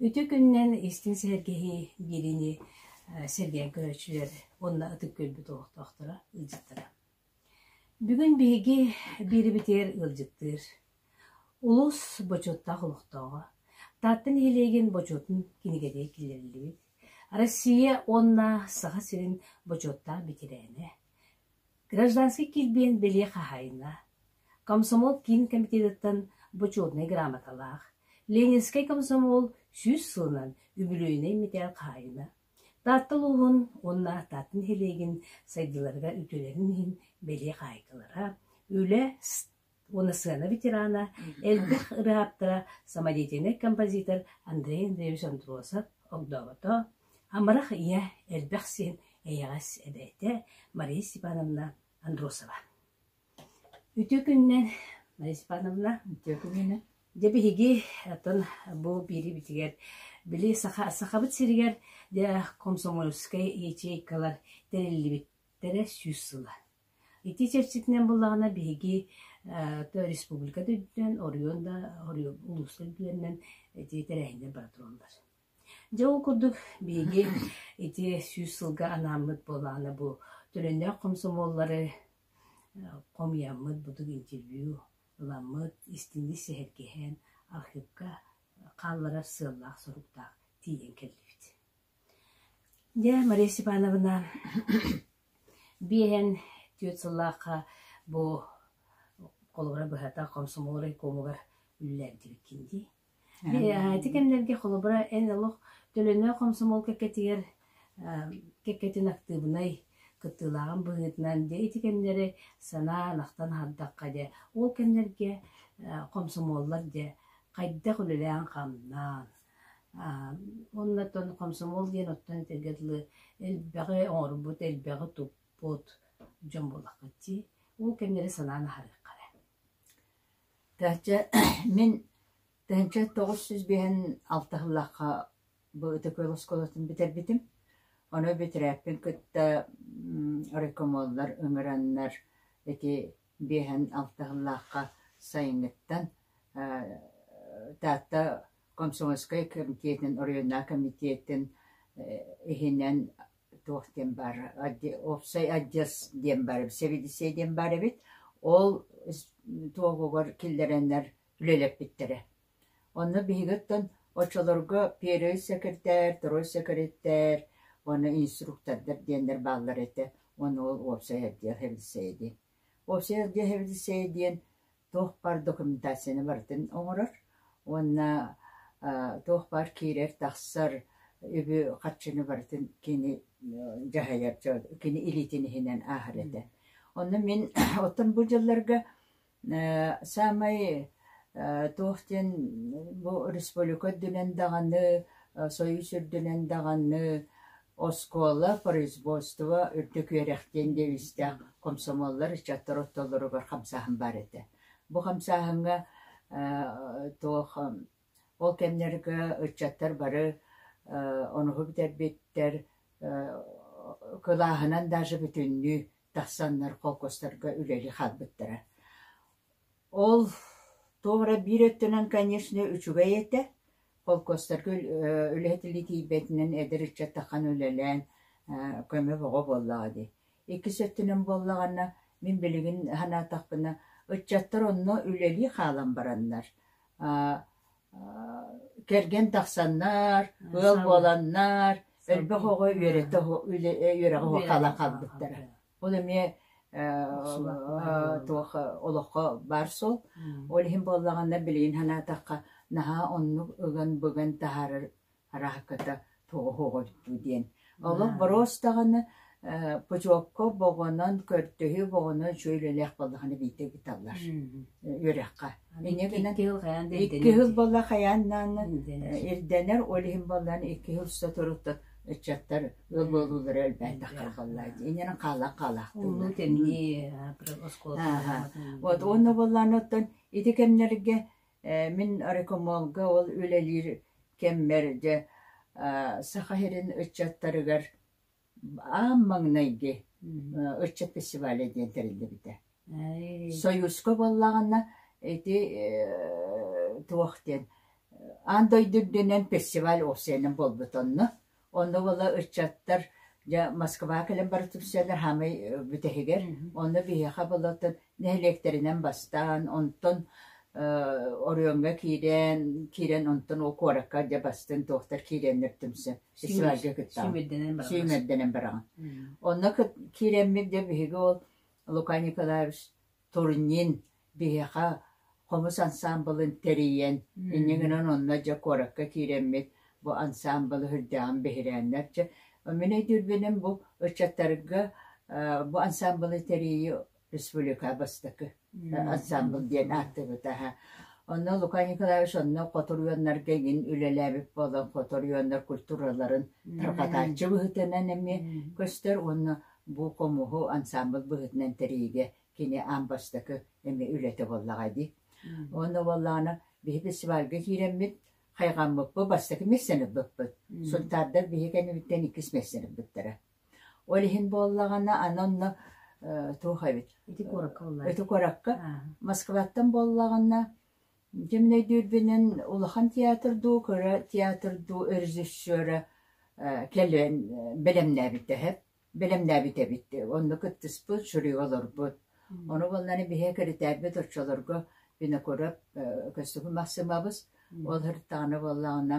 Үтүө күнүнэн истиҥ сэһэргэһии биэриини сэргээн көрөөччүлэр уонна ытык күөлбүт олохтоохторо, ыалдьыттара. Бүгүн биһиги биэрибитигэр ыалдьыттыыр улуус бочуоттаах олохтооҕо, Таатта нэһилиэгин бочуотун кинигэтигэр киллэриллибит, Россия уонна Саха сирин бочуоттаах бэтэрээнэ, Гражданскай килбиэн бэлиэ хаһаайына, Комсомол киин комитетыттан бочуотунай грамоталаах, Ленинскэй комсомол 100 сылынан үбүлүөйүнэй мэтээл хаһаайына, Таатта улууһун уонна Таатта нэһилиэгин сайдыыларыгар үтүөлэрин иһин бэлиэ хаһаайкалара, үлэ уонна сыана ветерана, элбэх ырыаһыттара самодеятельнай композитор Андрей Андреевич Андросов огдообото, амарах ийэ, элбэх сиэн эйэҕэс эбээтэ Мария Степановна Андросова. Үтүө күнүнэн, Мария Степановна. Үтүө күнүнэн. Дьэ биһиги оттон бу биэрибитигэр били саха Сахабыт сиригэр дьэ комсомольскай ячейкалар тэриллибиттэрэ 100 сыла. Ити чэрчитинэн буллаҕына биһиги республика да үрдүнэн, оройуон да улуустар үрдүлэринэн ити тэрээһиннэр бара тураллар. Дьэ ол курдук биһиги ити 100 сылга анааммыт буоллаҕына бу төлөннөөх хомсомуоллары хомуйаммыт будук интервью ыламмыт, истиҥник сэһэргэһэн архыыпка хаалларар сыаллаах-соруктаах тиийэн кэллибит. Дьэ, Мария Степановна, 54 сыллаахха бу холобура быһата комсомол райкомугар үлэлээбитибиккин дии. Ити кэмнэргэ холобура эн олох төлөннөөх хомсомуол кэккэтигэр кэккэтин актыыбынай кыттыылааҕын быһыытынан дьэ ити кэмнэри санаан ахтан аһардахха дьэ ол кэмнэргэ хомсомуоллар дьэ хайдах үлэлээн-хамнаан уонна оттон хомсомуол диэн оттон этэргэ дылы элбэҕи оҥорбут, элбэҕи туппут дьон буоллаххыт дии. Ол кэмнэри санаан аһарыахха эрэ. Таһычча мин 1996 сыллаахха бу Ытык Күөл оскуолатын бүтэрбитим. Ону бүтэрээппин кытта райкомоллар ыҥыраннар ити 56 сыллаахха сайыҥҥыттан Таатта комсомольскай комитетын, оройуоннааҕы комитетын иһинэн туох диэн баар уопсай отдел диэн баар эбит, сэбиэдиссэй диэн баар эбит. Ол туоһугар киллэрэннэр үлэлэппиттэрэ. Онно биһиги оттон оччолорго первый секретарь, второй секретарь уонна инструктордар диэннэр бааллар этэ. Уонна ол уопсай отдел сэбиэдиссэйэ диэн. Уопсай отдел сэбиэдиссэйэ диэн туох баар документацияны барытын оҥорор уонна туох баар киирэр-тахсар үбү-харчыны барытын кини дьаһайар, кини илиитин иһинэн ааһар этэ. Онно мин оттон бу дьылларга саамай туох диэн бу республика үрдүнэн даҕаны, Союз үрдүнэн даҕаны оскуола, производство үрдүк үөрэх диэн девизтээх комсомоллар ыччаттар ортолоругар хамсааһын баар этэ. Бу хамсааһыҥҥа туох ол кэмнэргэ ыччаттар бары онуһу бүтэрбиттэр, кылааһынан даже бүтүннүү тахсаннар холкуостарга үлэлии хаалбыттара. Ол туох эрэ биир өттүнэн, конечно, үчүгэй этэ. Холкуостарга үлэһит илии тиийбэтинэн эдэр ыччат таххан үлэлээн көмө бөҕө буоллаҕа дии. Иккис өттүнэн буоллаҕына, мин билигин санаатахпына, ыччаттар онно үлэлии хаалан бараннар, кэргэн тахсаннар, ыал буоланнар, элбэх оҕо үөрэтэ үөрэҕэ хаалан хаалбыттара. Ол эмиэ туох олоххо баар суол. Ол иһин буоллаҕына билигин санаатахха наһаа оннук ыган-быган таһаарар арааката туоҕа суоҕа эбит дуу диэн. Олох боруос даҕаны путевка боҕонон көрдөһүү боҕонон үчүгэй үлэлээх буоллаҕына биирдэ ыыталлар үөрэххэ. Инньэ гынан икки сыл буолла хайаан даҕаны ирдэнэр, ол иһин буоллаҕына 2 сыл соторуттан ыччаттар ыал буолуулара элбээтэх буоллаа дии. Инньэнэн хаалаах хаалаахтыыллар. Улуу тэмнии оскуола. Вот уонна буоллаҕына оттон ити кэмнэргэ мин райкомолга ол үлэлиир кэммэр дьэ Саха сирин ыччаттарыгар аан маҥнайгы ыччат фестиваля диэн тэриллибитэ. Союзка буоллаҕына ити туох диэн. Аан дойду үрдүнэн фестиваль уопсайынан буолбут онно. Онно буола ыччаттар дьэ Москва кэлэн бары түмсэллэр хаамай бүтэһигэр. Онно биһиэхэ буоллаттан нэһилиэктэринэн бастаан, онтон оройуоҥҥа киирэн, киирэн онтон ол куоракка дьэ бастыҥ туохтар киирэннэр түмсэн фестивальга кыттаҕын. Сүүмэрдэнэн бараҕын. Сүүмэрдэнэн бараҕын. Онно киирэммит дьэ биһиги ол Лука Николаевич Турнин биһиэхэ хомус ансаамбылын тэрийэн, инньэ гынан онно дьэ куоракка киирэммит бу ансаамбылы сүрдээҕин биһирээннэр дьэ мин өйдүүрбүнэн бу ыччаттарга бу ансаамбылы тэрийии республика бастакы ансаамбыл диэн ааттыыбыт аһа. Онно Лука Николаевич онно хотуруйуоннарга игин үлэлээбит буолан хотуруйуоннар культураларын тарҕатааччы быһыытынан эмиэ көстөр уонна бу хомуһу ансаамбыл быһыытынан тэрийиигэ кини аан бастакы эмиэ үлэтэ буоллаҕа дии. Уонна буоллаҕына биһи фестивальга киирэммит хайҕаммыппыт бастакы миэстэни ылбыппыт. Сунтаардар биһи кэннибиттэн иккис миэстэни ылбыттара. Ол иһин буоллаҕына аны онно туох эбит? Ити куоракка буоллаҕа. Ити куоракка. Москваттан буоллаҕына дьэ мин өйдүүрбүнэн улахан театр дуу, кыра театр дуу режиссера кэлэн бэлэмнээбитэ бэлэмнээбит эбит. Онно кыттыспыт, жюрига олорбут. Ону буоллаҕына биһиги кэритээрбит оччолорго Винокуров Көстөкүүн Махсымабыс ол сырыттаҕына буоллаҕына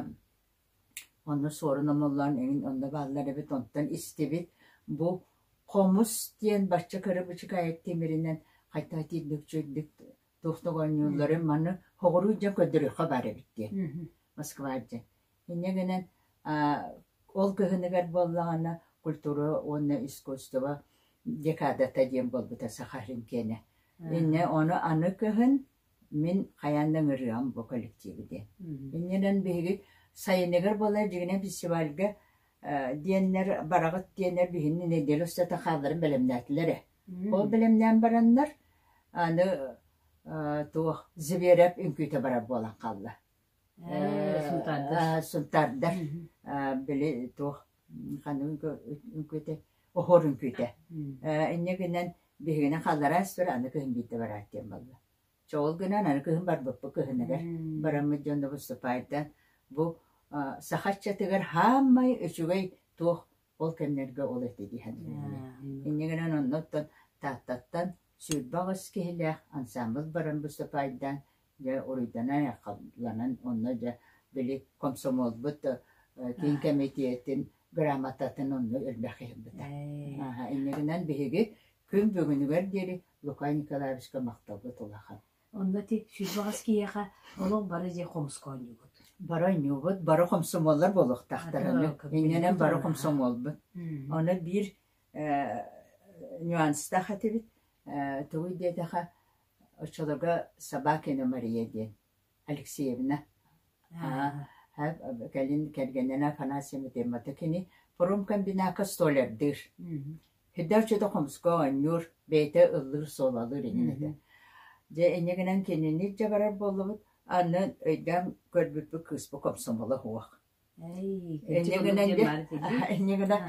онно Суорун Омоллоон эҥин онно бааллар эбит, онтон истибит. Бу хомус диэн бачча кыра бычыкаайык тимиринэн хайдах итиирдик үчүгэйдик туох да оонньуулларын маны соҕуруу дьон көрдөрүөххэ баар эбит диэн Москва диэн. Инньэ гынан Ол кыһыныгар буоллаҕына культура уонна искусство декадата диэн буолбута Саха сирин киэнэ. Инньэ ону аны кыһын мин хайаан да ыҥырыам бу коллективы диэн. Инньэнэн биһиги сайыныгар буолар дьиҥинэн фестивальга диэннэр бараҕыт диэннэр биһини неделя устата хаалларын бэлэмнээтилэр ээ. Ол бэлэмнээн бараннар аны туох Зверев үҥкүүтэ барар буолан хаалла. Сунтаардар. Сунтаардар били туох ханнык үҥкүүтэ оһуор үҥкүүтэ. Инньэ гынан биһигини халлараа истэр аны кыһын биирдэ бараат диэн буолла. Чоҕул гынан аны кыһын барбыппыт кыһыныгар бараммыт дьон выступайдан бу саха ыччатыгар хаамай үчүгэй туох ол кэмнэргэ ол этэ дии саныыбын. Инньэ гынан оннуттан Тааттаттан 28 киһилээх ансаамбыл баран выступайдаан дьэ уруйданан-айхалланан онно дьэ били комсомолбут киин кэмитиэтин грамотатын онно элбэх иһирбитэ. Инньэ гынан биһиги күн бүгүнүгэр диэри Лука Николаевичка махталбыт улахан. Онно ити 28 киһиэхэ олох бары дьиэ хомуска оонньуубут. Бары оонньуубут, бары хомсомуоллар буолуохтаахтар. Инньэнэн бары хомсомуолбут. Ону биир нюанстаах этибит. Тугуй диэтэхэ, Оччолорго Собакина Мария диэн Алексеевна кэлин кэргэнинэ Афанасий Математа кини промкомбинакка столярдыыр. Үрдээх чөтө хомуска оонньуур, бэйэтэ ыллыыр, суолалыыр иҥин этэ. Дьэ инньэ гынан кинини илдьэ барар буоллубут, аны өйдөөн көрбүппүт кыыспыт комсомола суох. Инньэ гынан инньэ гынан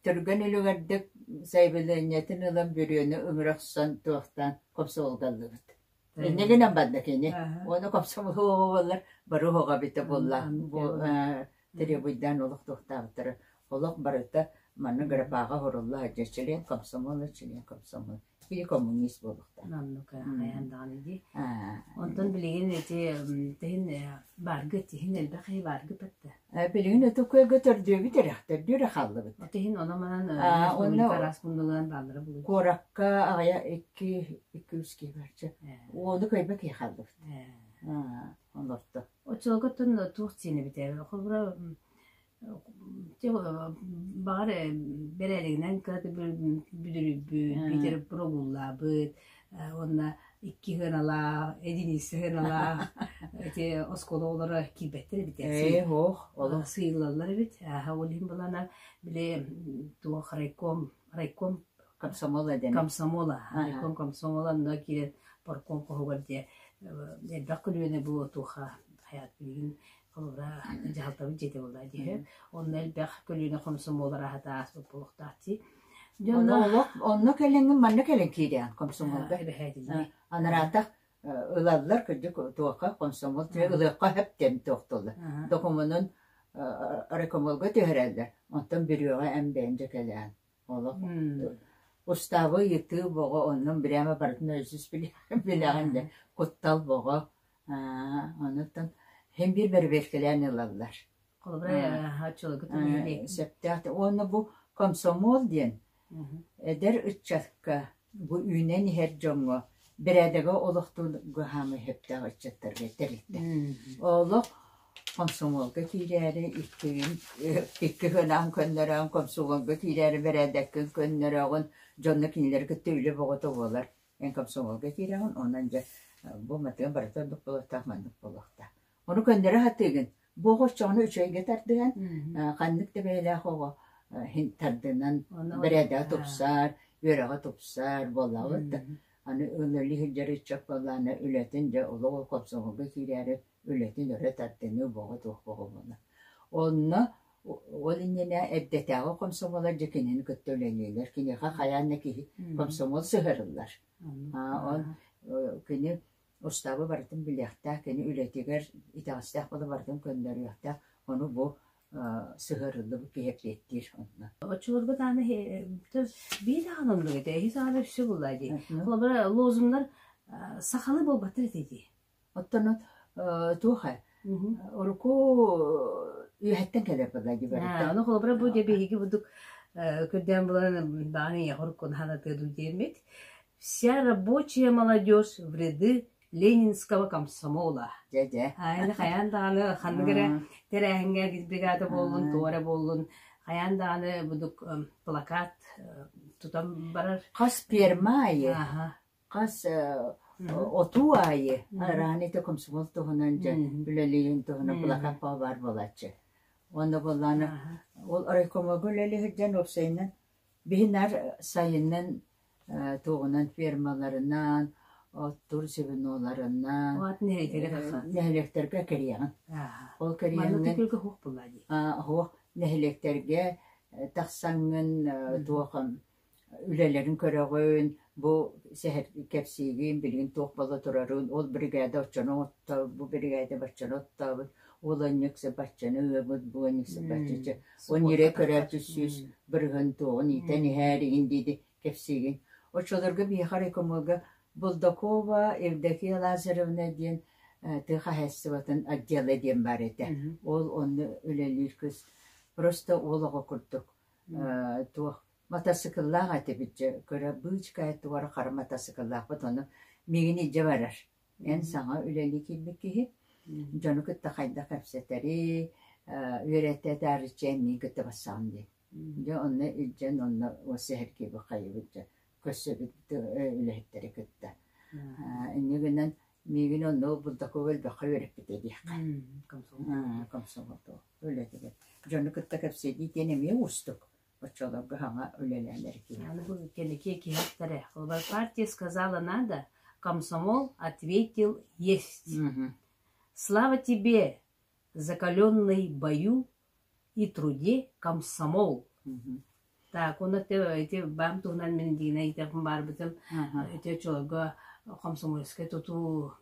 түргэн үлүгэрдик сайабылыанньатын ылан бүрүөнү ыҥыра охсон туохтаан комсомолга ыллыбыт. Инньэ гынан барда кини. Уонна комсомол буоллар бары оһоҕо эбитэ буолла. Бу требуйдаан олох туохтаабыттара. Олох барыта манна графаҕа оһорулла сылдьар член комсомола, член комсомол. Кини коммунист буолуохтаах. Оннук хайаан даҕаны дии. Онтон билигин ити тиһин бааргы тиһин элбэх киһи бааргы патта. Билигин Ытык-Күөлгэ төрдүөбүт эрэ, төрдүө эрэ хааллыбыт. Тиһин оно-манан республика араас муннулаан бааллара булуй. Куоракка аҕыйа икки икки үс киһи барча. Уону кыайбат киһи хааллыбыт. Олорто. Оччолорго туох диэн эбитэ? Холобура Баҕар бэрээдэгинэн кыратык бүдүрүйбүт, биитэр прогуллаабыт уонна икки сыаналаах, единица сыаналаах ити оскуола оҕолоро киирбэттэр эбит Ээ, ох, олох. Сыыллаллар эбит. Ааһа ол иһин былаана били туох райком райком Комсомола дэнэр. Комсомола, райком комсомола онно киирэн парком хоһугар дьэ элбэх көлүөнэ бу туоха хайаат билигин Холобура, дьаһалтабыт дьиэтэ буолла дии. Онно элбэх көлүөнэ хомсомуолар аһата ааспыт буолуохтаах дии. Онно олох онно кэлэҥҥин манна кэлэн киирэҕин комсомолга. Эбэһээтиннии. Анараатах Ылаллар кырдьык туохха комсомол ылыахха сөп диэн туохтуллар. Докумуонун райкомолга түһэрэллэр. Онтон бүрүөҕэ эн бэйэҥ дьэ кэлээн. Олох устаабы ыйытыы боҕо оннун бирээмэ барытын өйсүс билэҕин да куттал боҕо онуттан син биир бэрэбиэркэлээн ылаллар. Сөптөөх уонна бу комсомол диэн эдэр ыччакка бу үүнэн иһэр дьоҥҥо бэрээдэгэ олохтуурга хаамыы сөптөөх ыччаттарга тэрилтэ. Олох комсомолга киирээри иккигин икки гынаан көннөрөөн комсомолга киирээри бэрээдэккин көннөрөҕүн дьонно кинилэри кытта үлэ бөҕөтө буолар. Эн комсомолга киирэҕин онон дьэ бу матыан барыта оннук буолуохтаах маннык буолуохтаах. Ону көннөрө сатыыгын. Бу оҕо оччоҕуна үчүгэйгэ тардыһан, ханнык да бэйэлээх оҕо тардынан бэрээдэгэ тупсар, үөрэҕэ тупсар буоллаҕыт да. Аны үлэлии сылдьар ыччат буоллаҕына үлэтин дьэ олох комсомолга киирээри үлэтин өрө тардыныы боҕо туох боҕо буолар. Онно ол иннинэ эрдэтээҕи комсомоллар дьэ кинини кытта үлэлииллэр. Киниэхэ хайаан да киһи комсомол сыһыарыллар. Он кини Устаабы барытын билиэхтээх, кини үлэтигэр итэҕэстээх буола барытын көннөрүөхтээх, ону бу сыһыарыллыбыт киһи эппиэттиир онно. Оччолорго даҕаны биир даҕаны оннук этэ, эһи саҕана өссө буолла дии. Холобура, лозуннар сахалыы буолбаттар этэ дии. Оттон туох ээ, урукку үөһэттэн кэлэр буолла дии барыта. Ону холобура бу дьэ биһиги бурдук көрдөөн булан баҕан ийэҕэ уруккун ханатыа дуу диэммит. Вся рабочая молодежь в ряды Ленинского комсомола. Дьэ, дьэ. Айны хайаан даҕаны ханнык эрэ тэрээһиҥҥэ бригада буоллун, туох эрэ буоллун, хайаан даҕаны будук плакат тутан барар. Хас пиэрмэ аайы, хас отуу аайы араан ити комсомол туһунан дьэ үлэлиирин туһунан плакат баар буолааччы. Уонна буоллаана ол райкомолга үлэлии сылдьан уопсайынан Биһи наар сайынын туоҕунан фермаларынан, оттуур звеноларынан нэһилиэктэргэ кэриэҕин. Ол кэриэҥҥин суох нэһилиэктэргэ тахсаҥҥын туох үлэлэрин көрөҕүн, бу кэпсиигин, билигин туох буола турарын, ол бригада оччону оттообут, бу бригада баччаны оттообут, ол анньыксы баччаны ыабыт, бу анньыксы баччачы Он ньирэй көрөөччү 100% туоҕун иитэн иһээр игин диэди кэпсиигин. Оччолорго биһиэхэ райкомолга Булдакова Евдокия Лазаревна диэн тыа хаһаайыстыбатын отдела диэн баар этэ. Ол онно үлэлиир кыыс просто уол оҕо курдук туох матасыкыллаах этибит дьэ кыра быычка туора хара матасыкыллаахпыт ону миигин илдьэ барар. Эн саҥа үлэлии киирбит киһи дьону кытта хайдах кэпсэтэри, үөрэтэ таарыччы эн миигин кытта барсаҕын диэн. Дьэ онно илдьэн онно сэһэргиэбит хайыбыт дьэ көрсөбүт үлэһиттэри кытта. Инньэ гынан миигин онно Булдакова элбэххэ үөрэппитэ диэххэ. Комсомол үлэтигэр. Дьону кытта кэпсэтии диэн эмиэ уустук. Оччолорго саҥа үлэлээн эрэ киһи. Аны бу кэнники киһиэхтэрэ. Холобур, партия сказала надо, комсомол ответил есть. Слава тебе, закаленный бою и труде комсомол. Так, оны эти баам туһунан мин диина итэхпин баарбытым ити оччолорго комсомольскай тутуу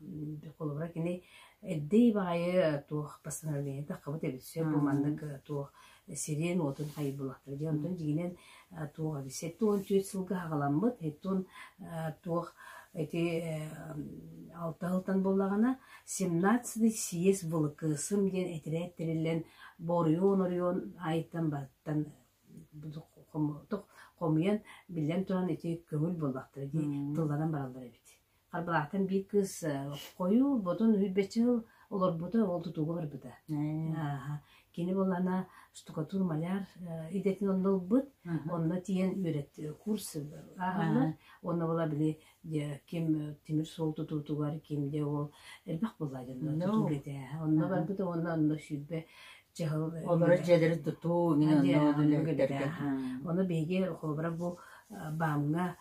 холобура кини эрдэй баҕайы туох постановление таххабыт эбит сөп бу маннык туох сирин-уотун хайбылахтара дьэ онтон дьиҥинэн туох эбит 74 сылга аҕаламмыт оттон туох ити алта сылтан буоллаҕына 17-й съезд ВЛКСМ диэн этэрээт тэриллэн бу оройуон-оройуон аайыттан барыттан хомуйан биллэн туран ити көҥүл буоллахтара дии тылланан бараллар эбит. Харбалаахтан биир кыыс хойуу ботун сүүрбэччэ сыл олорбута, ол тутууга барбыта. Кини буоллаҕына штукатур-маляр идэтин онно ылбыт, онно тиийэн үөрэт курс ааһаллар. Онно буола били ким тимир суол тутуутугар, ким де ол элбэх буолла дьонно тутуу үлэтэ. Онно барбыта уонна онно сүүрбэ чаһыл Олорор дьиэлэри тутуу, үлэһиттэргэ. Ону биһиги холобура бу БАМҥа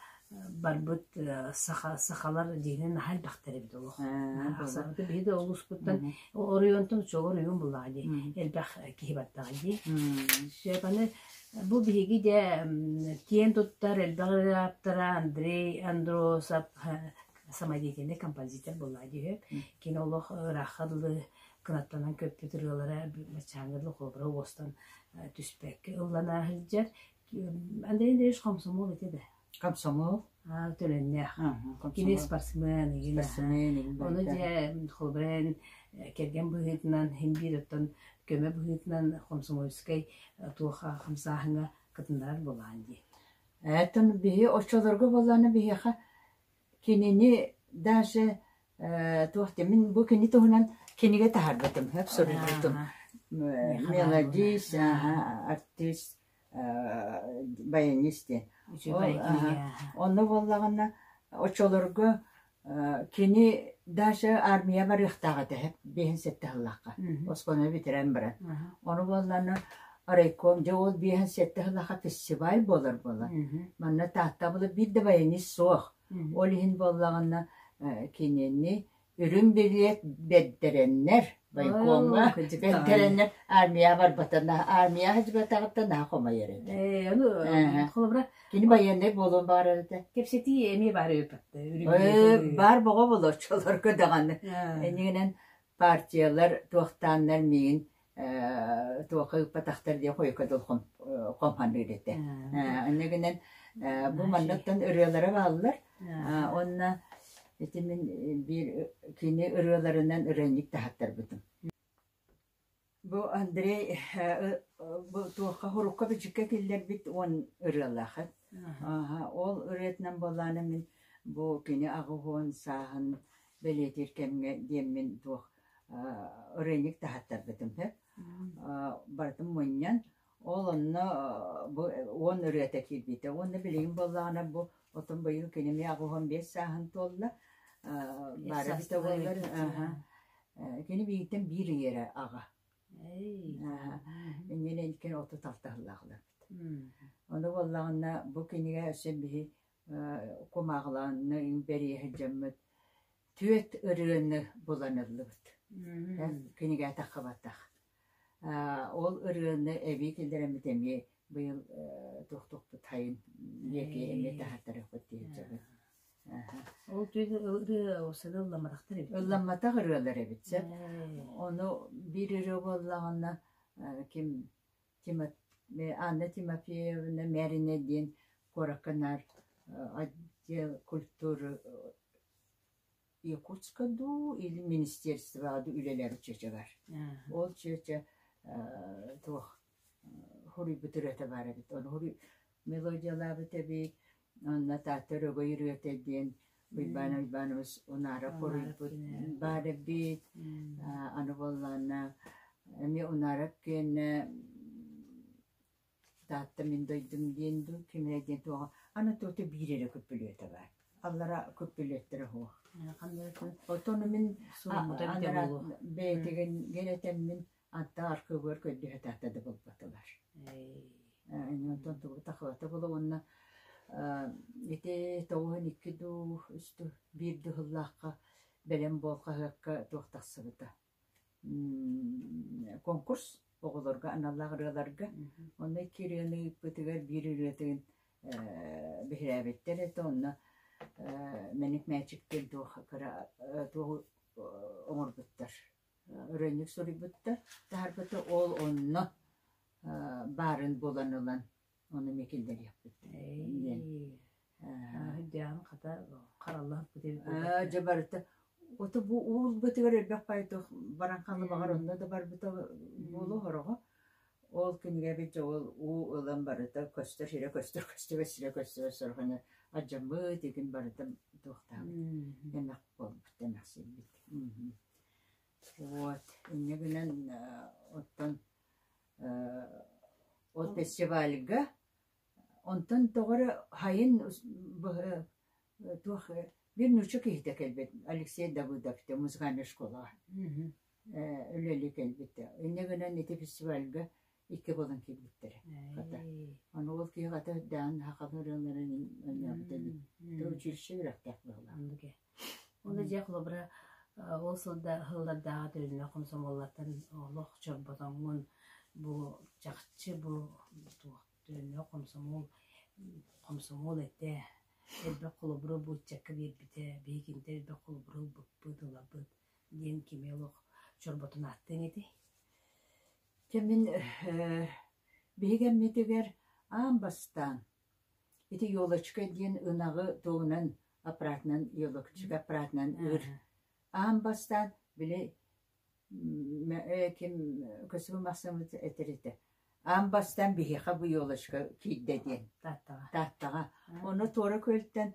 барбыт саха сахалар дьиҥинэн наһаа элбэхтэр эбит олох. Ахсаабыта биһи да улууспуттан оройуонтан чуо оройуон буллаҕа дии элбэх киһи бардаҕа дии. Сөп аны бу биһиги дьэ киэн туттар элбэх ырыаһыттара Андрей Андросов. самодеятельный композитор буолла дии Кини олох ыраахха дылы кынаттанан көппүт ырыалара баччааҥҥа дылы холобура уостан түспэккэ ыллана сылдьар. Андрей Андреевич хомсомуол этэ да? Комсомол. Төлөннөөх. Кини спортсмен игин. Спортсмен Ону дьэ холобура кэргэн быһыытынан иһин биир оттон көмө быһыытынан комсомольскай туох хамсааһыҥҥа кытыннарар буолаан дии. Оттон биһи оччолорго буоллаҕына биһиэхэ кинини даже туох диэн мин бу кини туһунан кинигэ таһаарбытым, хөп суруйбутум. Мелодист, артист, баянист диэн. Онно буоллаҕына оччолорго кини даже армия барыахтаах этэ 57 сыллаахха оскуоланы бүтэрэн баран. Ону буоллаҕына райком дьэ ол 57 сыллаахха фестиваль буолар буолар. Манна Таатта була биир да баянист суох. Ол иһин буоллаҕына кинини үрүҥ билиэт бэрдэрэннэр байкомҥа бэрдэрэннэр армияҕа барбата армияҕа сылдьыбатаҕыттан наһаа хомойор этэ. Ээ, ону холобура Кини байыаннай буолуон баҕарар этэ. Кэпсэтии эмиэ баар ыыппатта. Баар боҕо болоччолорго даҕаны. Иннигинэн партиялар туохтааннар миигин туохха ыыппатахтар диэн хойукка дыл хомханыыр этэ. Иннигинэн бу маннаттан ырыалара бааллар. Уонна ити мин биир кини ырыаларынан ырыанньык таһаттарбытым. Бу Андрей бу туохха урукка бичиккэ киллэрбит уон ырыалаах Ол ырыатынан буоллаҕына мин бу кини 80 сааһын бэлиэтиир кэмҥэ диэммин туох ырыанньык таһаттарбытым сөп. Барытын мунньан ол онно бу 10 ырыата киирбитэ. Уонна билигин буоллаҕына бу отон быйыл кини эмиэ 85 сааһын туолла. Баара эбитэ буоллар кини бииртэн биир ый эрэ аҕа. Иннинэ иккиэн 36 сыллаах олорбут. Ону буоллаҕына бу кинигэ өссө биһи кумааҕылаанны бэрийэ сылдьаммыт түөрт ырыаны булан ыллыбыт. Кинигэ таххыбатах. Ол ырыаны эбии киллэрэммит эмиэ быйыл туохтуохпут сайын диэки эмиэ таһааттарыахпыт дии сылдьабыт. Ол түүн ырыа сана ылламматахтар эбит. Ылламматах ырыалар эбит сөп. Ону биир ырыа буоллаҕына ким Анна Тимофеевна Мярина диэн куоракка наар отдел культуры Якутска дуу или министерствоҕа дуу үлэлээбит чүөчэ бар. Ол чүөчэ туох хуруйбут ырыата баар эбит. Ону мелодиялаабыт эбит. Онно Таатта Өрөгөй ырыата диэн Уйбаан Уйбаанабыс Унаарап хоруйбут баар эбит. Аны буоллаҕына эмиэ Унаарап киэнэ Таатта мин дойдум диэн дуу, ким эрэ диэн туоҕа аны туота биир эрэ күппүлүөтэ баар. Аллара күппүлүөттэрэ суох. Оттон мин бэйэтигин гэрэтэммин Антах архыыбыгар көрдөһө таата да булбатылар. Онтон тугу тахыбата була уонна ити 92 дуу, үс дуу, биир дуу сыллаахха бэлэм буол хаһыакка туох тахсыбыта. Конкурс оҕолорго аналлаах ырыаларга. Онно икки ырыаны ыыппытыгар биир ырыатын биһирээбиттэр этэ. Онно Мэник Мээчиктэн туох кыра туох оҥорбуттар. Ырыанньык суруйбуттар, таһаарбыта ол онно баарын булан ылан ону эмиэ киллэриэхпит диэн. Үрдээҕин хата хараллаһыппыт эбит Дьэ барыта ото бу уулбытыгар элбэх баайдах баран хаалла баҕар онно да барбыта буолуо сороҕо. Ол кинигэбит дьэ ол уу ылан барыта көстөр сирэ көстөр көстүбэт сирэ көстүбэт сороҕуна алдьаммыт игин барыта туохтаабыт эмэх буолбут эмэхсийбит. Вот, инньэ гынан оттон ол фестивальга онтон тоҕо эрэ сайын туох биир нуучча киһитэ кэлбит Алексей Давыдов диэн музыкальнай школаҕа үлэлии кэлбитэ. Инньэ гынан ити фестивальга икки буолан киирбиттэрэ хата. Аны ол киһи хата үрдээҕин сахалыы ырыаларын оонньообута дии. Училище үөрэхтээх быһыылаах. Онно дьэ холобура ол сыллардааҕы төлөннөх хомсомуоллартан олох чорботоҥҥун бу чахчы бу туох төлөннөх хомсомуол хомсомуол этэ. элбэх холобуру бу ыччакка биэрбитэ, биһиги киниттэн элбэх холобуру ылбыппыт, ылабыт диэн кими олох чорботун ааттыаҥ этэй? Дьэ мин биһиги эммитигэр аан бастаан ити елочка диэн ынаҕы тугунан аппаратынан елочка аппаратынан ыыр. Аан бастаан били ким көсүгү махсыммыт этэр этэ. Аан бастаан биһиэхэ бу елочка киирдэ диэн. Тааттаҕа. Тааттаҕа. Ону Туора Күөлтэн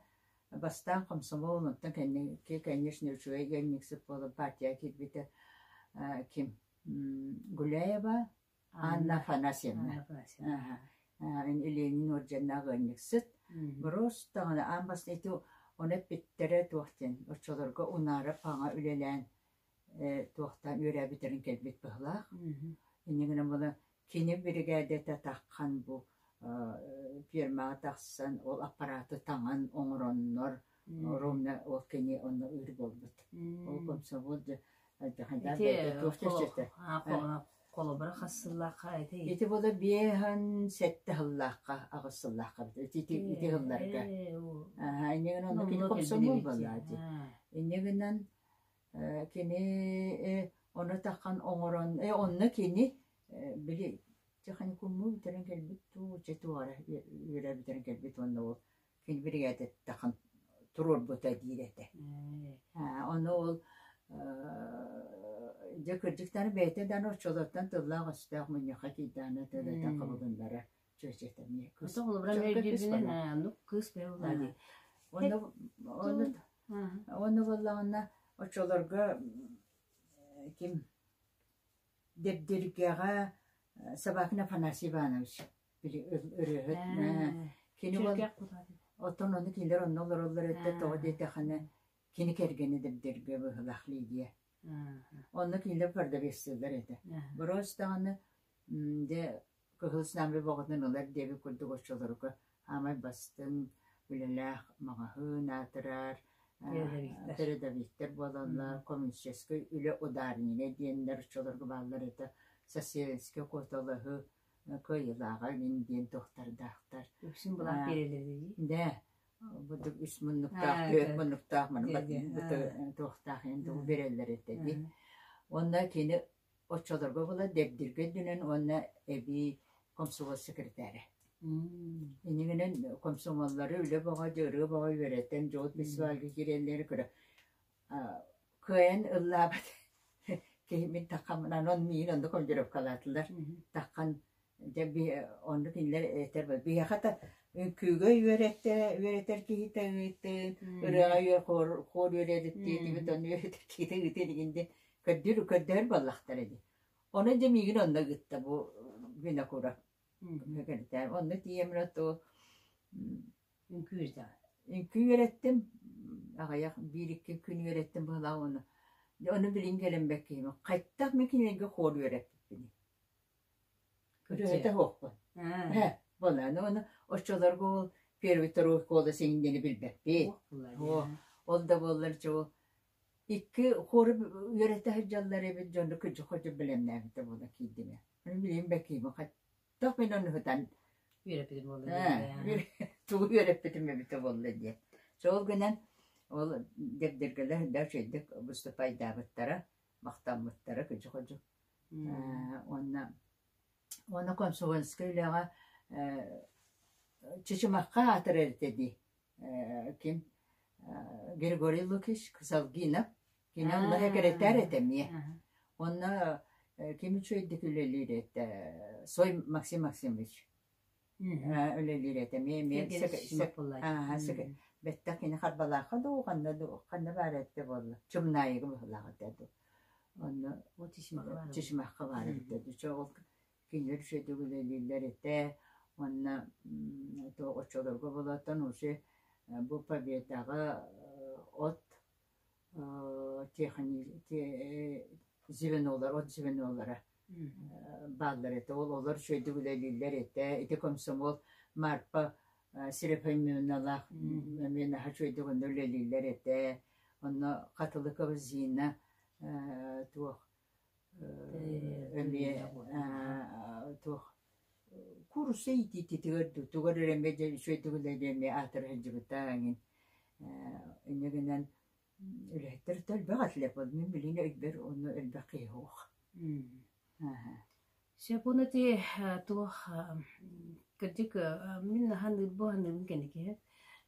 бастаан комсомол, онтон кэнники, конечно, үчүгэй ыанньыксыт буолан партияҕа киирбитэ ким Гуляева Анна Афанасьевна. Ленин орденнаах ыанньыксыт. Боруос даҕаны аан бастаан ити ону эппиттэрэ туох диэн оччолорго Унаарап хаҥа үлэлээн туохтаан үөрээбиттэрин кэлбит быһылаах. Инньэ гынан буолан кини биригээдэтэ таххан бу фермаҕа тахсан ол аппараты таҥан оҥороннор ровно ол кини онно ыыр буолбут. Ол комсомол дьэ Холобура хас сыллаахха этэй? Ити буола 57 сыллаахха, 8 сыллаахха ити ити сылларга. Инньэ гынан онно кини комсомол буоллаа дии. Инньэ гынан кини ону таххан оҥорон онно кини били техникумму бүтэрэн кэлбит дуу, чэ туох эрэ үөрэ бүтэрэн кэлбит уонна ол кини биригээдэттэн туруорбута диир этэ. Ону ол дьэ кырдьыктары бэйэтэ даҕаны оччолортон тыллаах-өстөөх мунньахха киирдэҕинэ тылытан хабылыннара чүөчэтэ эмиэ кыыс кыыс Онно онно буоллаҕына оччолорго ким Дэбдиргэҕэ Собакин Афанасий Иванович били ырыаһыт кини оттон ону кинилэр онно олороллор этэ тоҕо диэтэххинэ кини кэргэнэ Дэбдиргэ быһылаах Лидия онно кинилэр продавецтыыллар этэ Боруос даҕаны дьэ Кыһыл Знамя бөҕөтүн ылар диэбит курдук оччолорго аамай бастыҥ үлэлээх маҕаһыын аатырар передовиктар буолаллар коммунистическай үлэ ударнига диэннэр оччолорго бааллар этэ социалистическай куоталаһыы кыайыылааҕа мин диэн туохтардаахтар. Үксүн былаах биэрэллэр Да, бурдук үс муннуктаах, түөрт муннуктаах маны туохтаах иһин тугу биэрэллэр этэ дии. Уонна кини оччолорго була Дэбдиргэ үрдүнэн уонна эбии комсомол секретарэ. Иннигинэн комсомоллары үлэ бөҕө, ырыа бөҕө үөрэтэн, дьоҕус фестивальга киирэллэри көрө Кыайан ыллаабат киһи мин таххаммынан он миигин онно командировкалаатылар. Таххан дьэ онно кинилэр этэр биһиэхэ да үҥкүүгэ үөрэтэ үөрэтэр киһитэ ыытын, ырыаҕа хор хор үөрэриттиэтибит ону үөрэтэр киһитэ ыытын игин диэн көрдүүр көрдөһөр буоллахтара дии. Онон дьэ миигин онно ыытта бу Винокуров. Онно тиийэммин ото Үҥкүү үөрэтэҕин? Үҥкүү үөрэттим, аҕыйах биир-икки күн үөрэттим быһыылаах уонна ону билигин кэлэн бэркиһим. Хайдах мин кинилэргэ хор үөрэппиппиний? Ырыаһыта суохпун. Ээ, буолааны уонна оччолорго ол первый, второй голос иҥнэни билбэппит. Ол да буоллар чэ ол икки хору үөрэтэ сылдьаллар эбит дьону кырдьык-хордьук бэлэмнээбитэ буола киирдим ээ. Ону билигин бэркиһим Туох мин ону ыһытан үөрэппитим буолла диэн тугу үөрэппитим эбитэ буолла диэн. Сол гынан ол дэбдиргэлэр да үчүгэйдик выступайдаабыттара, махтаммыттара кыдьы-ходьу. Уонна уонна комсомольскай үлэҕэ Чычымахха аатырар этэ дии ким Григорий Лукич Ксалгинов кини онно сэкирэтээр этэ эмиэ. Онно ким үчүгэйдик үлэлиир этэ Сой Максим Максимович үлэлиир этэ эмиэ эмиэ бэттэх кини Харбалаахха дуу ханна дуу ханна баар этэ буолла Чымнаайыга быһыылаах этэ дуу онно Чычымахха баар эбитэ дуу чэ ол кинилэр үчүгэйдик үлэлииллэр этэ уонна оччолорго буолааттан уже бу Победаҕа от звенолар от звенолара бааллар этэ ол олор үчүгэйдик үлэлииллэр этэ ити комсомол Марпа Серафимовналаах эмиэ наһаа үчүгэйдик онно үлэлииллэр этэ онно Хатылыкова Зина туох эмиэ туох Куурусса иитиитигэр дуу, тугар эрэ эмиэ дьэ үчүгэйдик үлэлиэ эмиэ аатыра сылдьыбыта эҥин. Инньэ гынан үлэһиттэр да элбэх этилэр буолла. Мин билигин өйбөр онно элбэх киһи суох. Сөп уонна ити туох кырдьык мин ханыырбы ханыыбын кэнники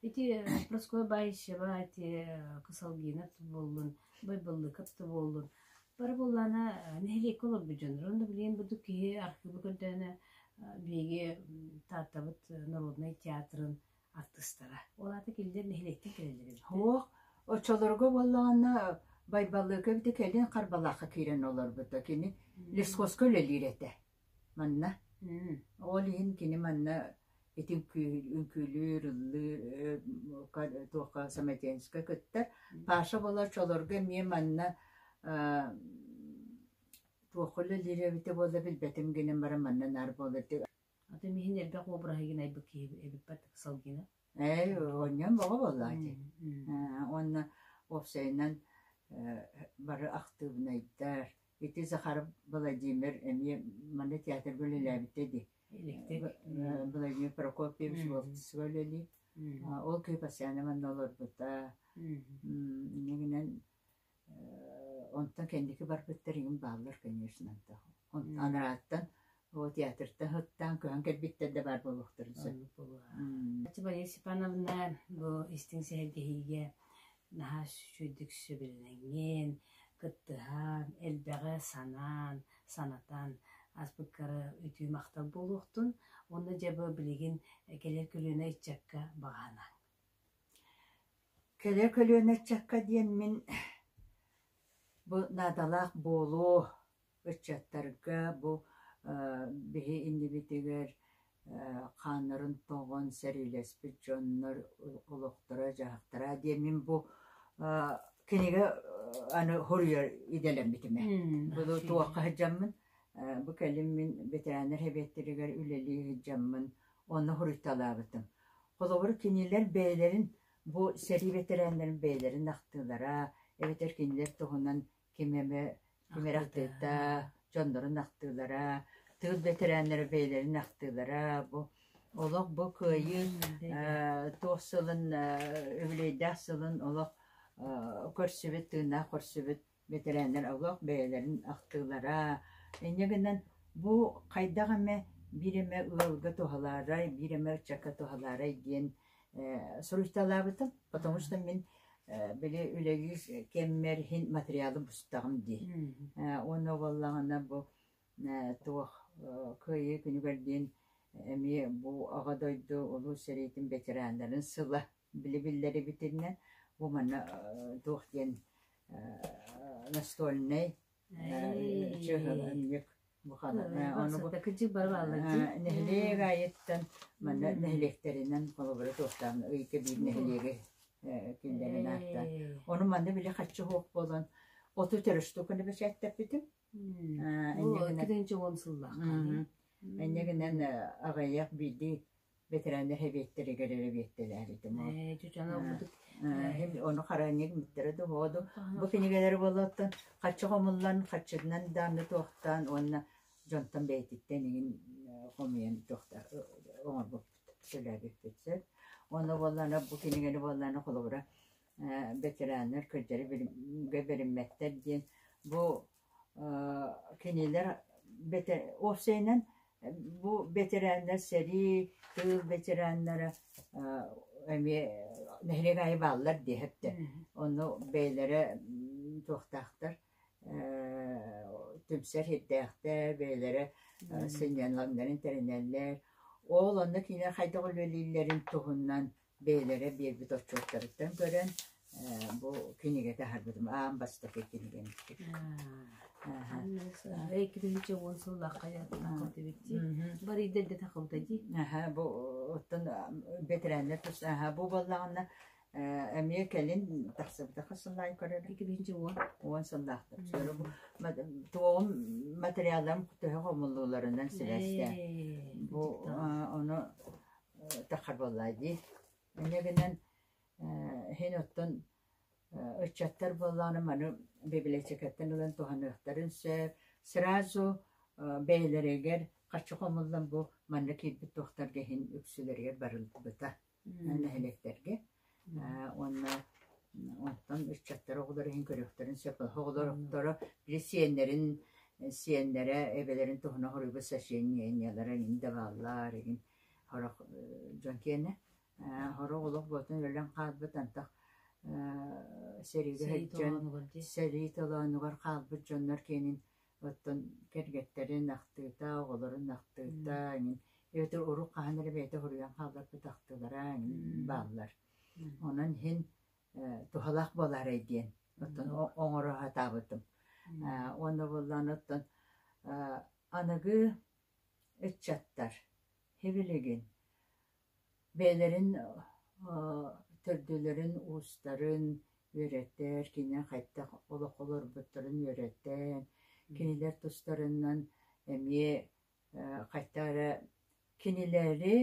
ити Прасковья Баишева ити Кысалгина буоллун Байбаллыков да буоллун бары буоллаана нэһилиэккэ олорбут дьоннор онно билигин бурдук киһи архыыбы көрдөөнө биһиги Тааттабыт народнай театрын артыыстара ол аата кинилэр нэһилиэктэн кэлэллэр эбит Суох, оччолорго буоллаҕына Байбаллыка эбитэ кэлин Харбалаахха киирэн олорбута. Кини лесхозка үлэлиир этэ манна. Ол иһин кини манна ити үҥкүүлүүр, ыллыыр, туохха Самотенска кыттар. Паша буола оччолорго эмиэ манна туохха үлэлиир эбитэ буолла билбэтим гынан баран манна наар буолар. Атын иһин элбэх обраһыгын айбыт киһи эбиппэт Салгина. Ээ, оонньоон бөҕө буоллаҕа дии. Уонна уопсайынан бары актыыбынайдар. Ити Захаров Владимир эмиэ манна театрга үлэлээбитэ дии. Владимир Прокопьевич Волтцева үлэлиир. Ол киһи постоянно манна олорбута. Инньэ гынан Онтон кэнники барбыттар игин бааллар, конечно, Анарааттан о театртан сыттаан көһөн кэлбиттэр да баар буолуохтарын сөп. Мария Степановна бу истиҥ сэһэргэһиигэ наһаа үчүгэйдик сөбүлэҥҥин, кыттыһан, элбэҕи санаан, санатан ааспыккара үтүө махтал буолуохтун уонна дьэ бу билигин кэлэр көлүөнэ ыччакка баҕаһынаҥ. Кэлэр көлүөнэ ыччакка диэн мин бу наадалаах буолуо ыччаттарга бу биһи иннибитигэр хааннарын тоҕон сэриилэспит дьоннор олохторо-дьаһахтара диэн мин бу кинигэ аны суруйар идэлэммитим ээ. Бу туохха сылдьаммын бу кэлин мин ветераннар сэбиэттэригэр үлэлии сылдьаммын онно суруйталаабытым. Холобур, кинилэр бэйэлэрин бу сэрии бэтэрээннэрин бэйэлэрин ахтыылара эбэтэр кинилэр туһунан ким эмэ ким эрэ ахтыыта, дьоннорун ахтыылара, тыыл бэтэрээннэрэ бэйэлэрин ахтыылара бу олох бу кыайыы туох сылын үбүлүөйдээх сылын олох көрсүбүт, тыыннаах көрсүбүт бэтэрээннэр олох бэйэлэрин ахтыылара. Инньэ гынан бу хайдах эмэ биир эмэ ыалга туһалаарай, биир эмэ ыччакка туһалаарай диэн суруйталаабытым. Потому что мин били үлэлиир кэммэр иһин материалы бустаҕым дии. Уонна буоллаҕына бу туох Кыайыы күнүгэр диэн эмиэ бу Аҕа дойду Улуу сэриитин ветераннарын сыла били биллэрибитинэн бу манна туох диэн настольнай чыһылынньык нэһилиэк аайыттан манна нэһилиэктэринэн холобура туохтаан ыйга биир нэһилиэги киллэрэн ааттаан ону манна били хаччы суох буолан 30 штуканы бэчээттэппитим Инньэ сыллаахха инньэ гынан аҕыйах биирдии Бэтэрээннэр сэбиэттэригэр эрэ биэртэлээбитим. Ону хараанньык мүттэрэ да уһуо Бу кинигэлэри буолуоттан харчы хомуллан, харчытынан дааны туохтаан уонна дьонтон бэйэтиттэн иҥин хомуйан туохта оҥорбуппут, төлөөбүппүт сөп. Уонна буоллаана бу кинигэни буоллаана холобура ветераннар кырдьары бэриммэттэр диэн бу кинилэр уопсайынан бу бэтэрээннэр сэрии, тыыл ветераннара эмиэ нэһилиэк аайы бааллар диэһэттэр. Онно бэйэлэрэ туохтаахтар түмсэр сирдээхтэр, бэйэлэрэ сынньалаҥнарын тэринэллэр. Ол онно кинилэр хайдах үлэлииллэрин туһунан бэйэлэрэ биэрбит отчуоттарыттан көрөн бу кинигэ таһаарбытым аан бастакы кинигэм 2010 сыллаахха таххыбыт дии барыйда эрдэ таххыбыта дии аха бу оттон бэтэрээннэр тус аха бу буоллаҕына эмиэ кэлин тахсыбыта хас сыллаан көрөр 2010 уон сыллаахтар туоҕум материалларым төһө хомуллууларынан сибээстээн бу ону тахар буоллаа дии. Инньэ гынан иһин оттон ыччаттар буоллаҕына маны библиотекаттан ылан туһаныахтарын сөп. Сразу бэйэлэригэр харчы хомуллан бу манна киирбит туохтарга иһин үксүлэригэр барыллыбыта нэһилиэктэргэ. Уонна онтон ыччаттар оҕолор иһин көрүөхтэрин сөп. Оҕолорторо били сиэннэрин сиэннэрэ эбэлэрин туһунан хоруйбут сочинениелара иҥин да бааллар игин сорох дьон киэнэ. Сорох олох буотун өлөн хаалбыт антах сэриигэ сылдьан сэрии толоонугар хаалбыт дьоннор киэнин Оттон кэргэттэрин ахтыыта, оҕолорун ахтыыта эҥин эбэтэр урут хаһан эрэ бэйэтэ суруйан хаалларбыт ахтыылара эҥин бааллар. Онон иһин туһалаах буолаарай диэн оттон оҥоро сатаабытым. Уонна буоллаҕына оттон аныгы ыччаттар сибилигин Бэйэлэрин төрдүлэрин, уустарын үөрэтэр, кинилэр хайдах олох олорбуттарын үөрэтэн, кинилэр тустарынан эмиэ хайдах эрэ кинилэри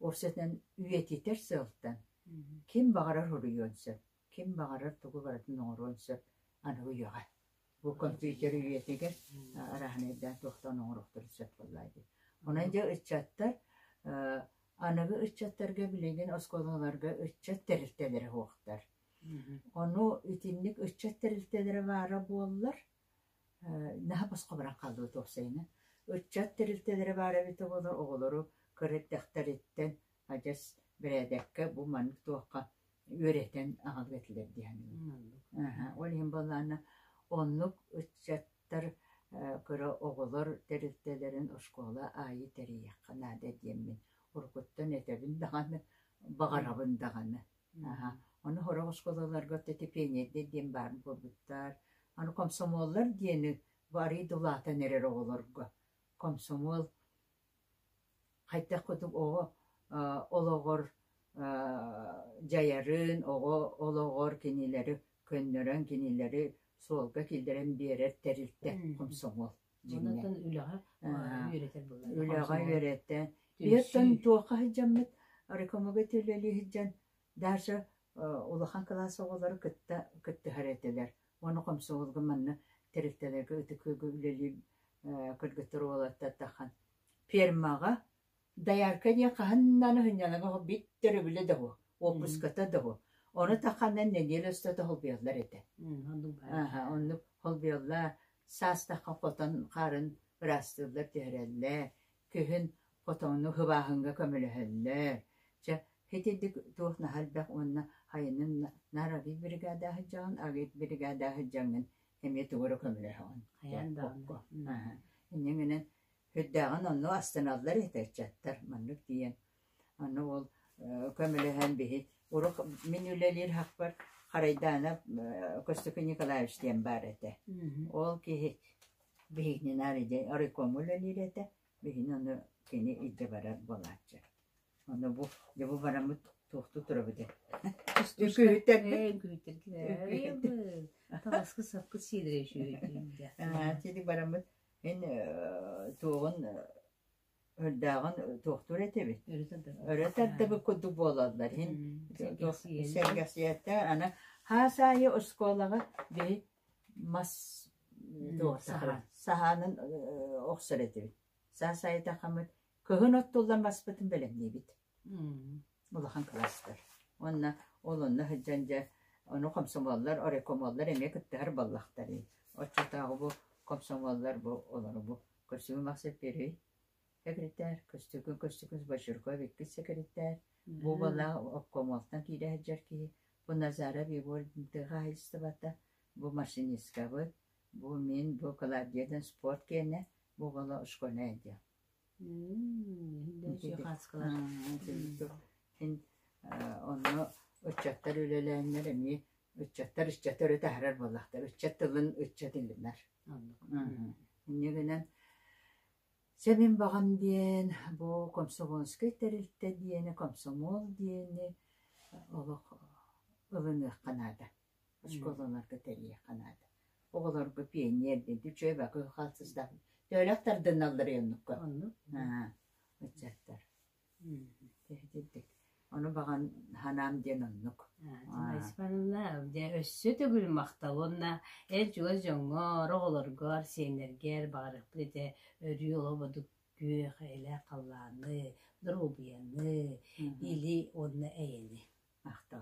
уопсайынан үйэтитэр сыалтан ким баҕарар суруйуон сөп, ким баҕарар тугу барытын оҥоруон сөп аныгы үйэҕэ. Бу компьютер үйэтигэр арааһынайдаан туохтан оҥоруохтарын сөп буоллаа дии. Онон дьэ ыччаттар аныгы ыччаттарга билигин оскуолаларга ыччат тэрилтэлэрэ суохтар. Ону итинник ыччат тэрилтэлэрэ баара буоллар, наһаа босхо баран хааллыбыт уопсайынан. Ыччат тэрилтэлэрэ баара эбитэ буоллар оҕолору кыра эрдэхтэриттэн адьас бэрээдэккэ бу маннык туохха үөрэтэн аҕалыа этилэр дии саныыбын. Ол иһин буоллаҕына оннук ыччаттар кыра оҕолор тэрилтэлэрин оскуола аайы тэрийиэххэ наада диэммин уруккуттан этэбин даҕаны, баҕарабын даҕаны. Ону сорох оскуолаларга ити пионердар диэн баар буолбуттар. Аны комсомоллар диэни бу арыый да улаатан эрэр оҕолорго комсомол хайдах курдук оҕо олоҕор дьайарын, оҕо олоҕор кинилэри көннөрөн, кинилэри суолга киллэрэн биэрэр тэрилтэ комсомол дьиҥнэ. Онон үлэҕэ үөрэтэр буолла. Үлэҕэ үөрэтэн. Биһиэттэн туохха сылдьаммыт рекомога үлэлии сылдьан даже улахан кылаас оҕолору кытта кыттыһар этилэр. Уонна комсомолга манна тэрилтэлэргэ ытык үлэлиир кыргыттар уолаттар тахан Фермаҕа доярка диэн хаһан сынньалаҥа бит өрөбүлэ да уһу, уоппуската да уһу. Ону тахханан нэдиэлэ устата холбуйаллар этэ. Аха, оннук холбуйаллар. Саастахха хотон хаарын ыраастыыллар, түһэрэллэр. Күһүн хотону хыбааһыҥҥа көмөлөһөллөр. Чэ, итинник туох наһаа элбэх уонна хайынын наар агит бригада сылдьаҕын, агит бригада сылдьаҥҥын эмиэ тугу эрэ көмөлөһөҕүн. Хайаан даҕаны. Аха. Инньэ гынан Сүрдээҕин онно астыналлар этэ ыччаттар маннык тиийэн. Аны ол көмөлөһөн биһи урук мин үлэлиир хахпар Харайдаанап Костюкин Николаевич диэн баар этэ. Ол киһи биһигини наар илдьэ райкомҥа үлэлиир этэ. Биһини ону кини илдьэ барар буолааччы. Ону бу дьэ бу бараммыт туохтуу турабыт ээ. Үкүһүттэрбит. Үкүһүттэрбит. Таҕаскы сапкыт сиэдэрэй үчүгэй. Сиди бараммыт Мин туоҕун үрдээҕин туохтуур этибит. Өрө тардыбыт курдук буолаллар. Иһин сэргэхсийэттэр. Аны хаас аайы оскуолаҕа биһи мас саһаанын охсор этибит. Саас аайы тахаммыт кыһын оттуллан маспытын бэлэмниибит. Улахан кылаастар. Уонна ол онно сылдьан дьэ ону комсомоллар, оройкомоллар эмиэ кыттыһар буоллахтарый. Оччотооҕу бу комсомоллар бу олору бу Көрсүгүн Махсыт первый секретарь, Көстөкүүн Көстөкүүн Бочурков иккис секретарь, бу балаах обкомолтан киирэ сылдьар киһи, бу Назаров Егор тыа хаһаайыстыбата, бу машинисткабыт, бу мин, бу Клавдиядан спорт киэнэ, бу оҕолор школьнай отдел. Син онно ыччаттар үлэлээннэр эмиэ ыччаттар ыччаты өрө таһаарар буоллахтар. Ыччат тылын ыччат ылынар. Инньэ гынан чэ мин баҕам диэн бу комсомольскай тэрилтэ диэни, комсомол диэни олох ылыныахха наада. Оскуолаларга тэрийиэххэ наада. Оҕолорго пионер диэн үчүгэй бакы хаалсыстаах. Төөлөөх тардыналлар оннукка. Оннук. Ыччаттар. Итинник. Ону баҕан ханаам диэн оннук. Испанна дьэ өссө төгүл махтал уонна эр чугас дьоҥҥор, оҕолоргор, сиэннэргэр баҕарыахпыт этэ өрүү олох бурдук. Күөх эйэлээх халлааны, доруобуйаны, или уонна эйэни. Махтал.